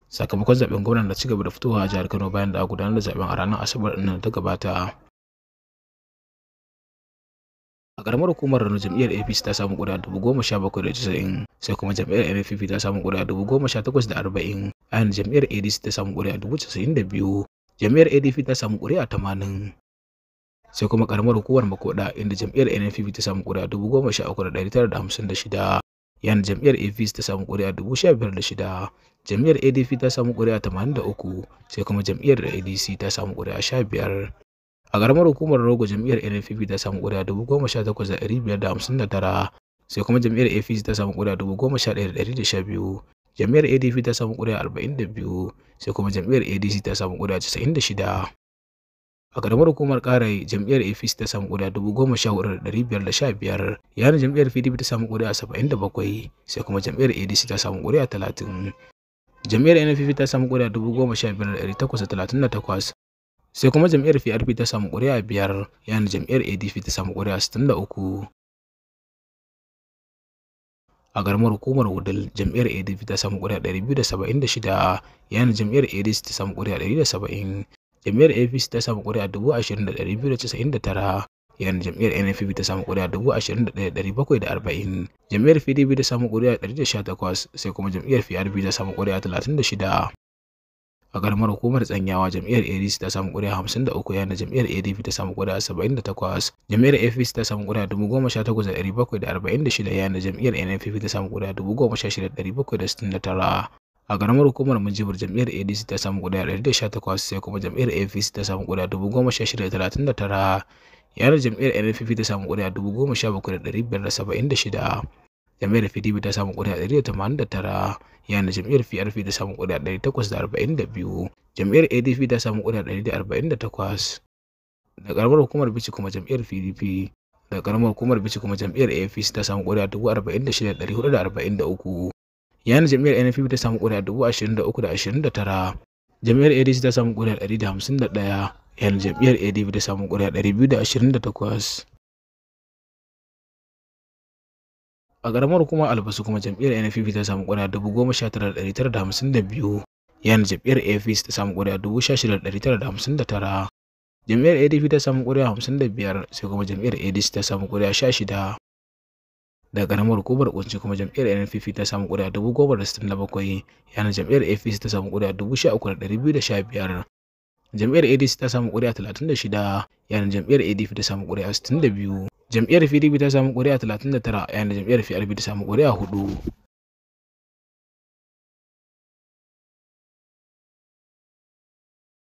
Sakamakon zaben gwamnan na ci gaba da fitowa a jihar Kano bayan da aka gudanar da zaben a ranar Asabar ɗin da ta gabata. A ƙaramar hukumar Rano, jam'iyyar APC ta samu ƙuri'a 17,090, sai kuma jam'iyyar NNPP ta samu ƙuri'a 18,040, yayin da jam'iyyar ADC ta samu ƙuri'a 92,000. Jam'iyyar ADP ta samu ƙuri'a 80. Sai kuma ƙaramar hukumar Makoda, inda jam'iyyar NNPP ta samu ƙuri'a 13,956, yayin da jam'iyyar APC ta samu ƙuri'a 15,006. Jam'iyyar ADP ta samu ƙuri'a 83, sai kuma jam'iyyar ADC ta samu ƙuri'a 15. A ƙaramar hukumar Rogo, jam'iyyar NNPP ta samu ƙuri'a 18,559, sai kuma jam'iyyar APC ta samu ƙuri'a 11,112. Jam'iyyar ADP ta samu ƙuri'a 42, sai kuma jam'iyyar ADC ta samu ƙuri'a 96. A ƙaramar hukumar Ƙaraye, jam'iyyar APC ta samu ƙuri'a 14,515, yayin da jam'iyyar PDP ta samu ƙuri'a 77, sai kuma jam'iyyar ADC ta samu ƙuri'a 30. Jam'iyyar NNPP ta samu ƙuri'a 15,838, sai kuma jam'iyyar PRP ta samu ƙuri'a 5, yayin da jam'iyyar ADP ta samu ƙuri'a 63. A ƙaramar hukumar Wudil, jam'iyyar ADP ta samu ƙuri'a 276, yayin da jam'iyyar ADC ta samu ƙuri'a 170. Jam'iyyar APC ta samu ƙuri'a 20,299, yayin da jam'iyyar NNPP ta samu ƙuri'a 21,740. Jam'iyyar PDP ta samu ƙuri'a 118, sai kuma jam'iyyar PRP ta samu ƙuri'a 36. A ƙaramar hukumar Tsanyawa, jam'iyyar ADC ta samu ƙuri'a 53, yayin da jam'iyyar ADP ta samu ƙuri'a 78. Jam'iyyar APC ta samu ƙuri'a 18,746, yayin da jam'iyyar NNPP ta samu ƙuri'a 16,769. A ƙaramar hukumar Minjibir, jam'iyyar ADC ta samu ƙuri'a 118, sai kuma jam'iyyar APC ta samu ƙuri'a 16,039, yayin da jam'iyyar NNPP ta samu ƙuri'a 17,576. Jam'iyyar PDP ta samu ƙuri'a 189, yayin da jam'iyyar PRP ta samu ƙuri'a 842. Jam'iyyar ADP ta samu ƙuri'a 148. Da ƙaramar hukumar Bichi kuma jam'iyyar PDP da ƙaramar hukumar Bichi kuma jam'iyyar APC ta samu ƙuri'a 46,443, yayin da jam'iyyar NNPP ta samu ƙuri'a 23,029. Jam'iyyar ADC ta samu ƙuri'a 151, yayin da jam'iyyar ADP ta samu ƙuri'a 228. A ƙaramar hukumar Albasu kuma jam'iyyar NNPP ta samu ƙuri'a 19,952, yayin da jam'iyyar APC ta samu ƙuri'a 16,959. Jam'iyyar ADP ta samu ƙuri'a 55, sai kuma jam'iyyar ADC ta samu ƙuri'a 16. Daga ƙaramar hukumar Kunci kuma jam'iyyar NNPP ta samu ƙuri'a 10,067, yayin da jam'iyyar APC ta samu ƙuri'a 13,215. Jam'iyyar ADC ta samu ƙuri'a 36, yayin da jam'iyyar ADP ta samu ƙuri'a 62. Jam'iyyar PDP ta samu ƙuri'a 39, yayin da jam'iyyar PRP ta samu ƙuri'a 4.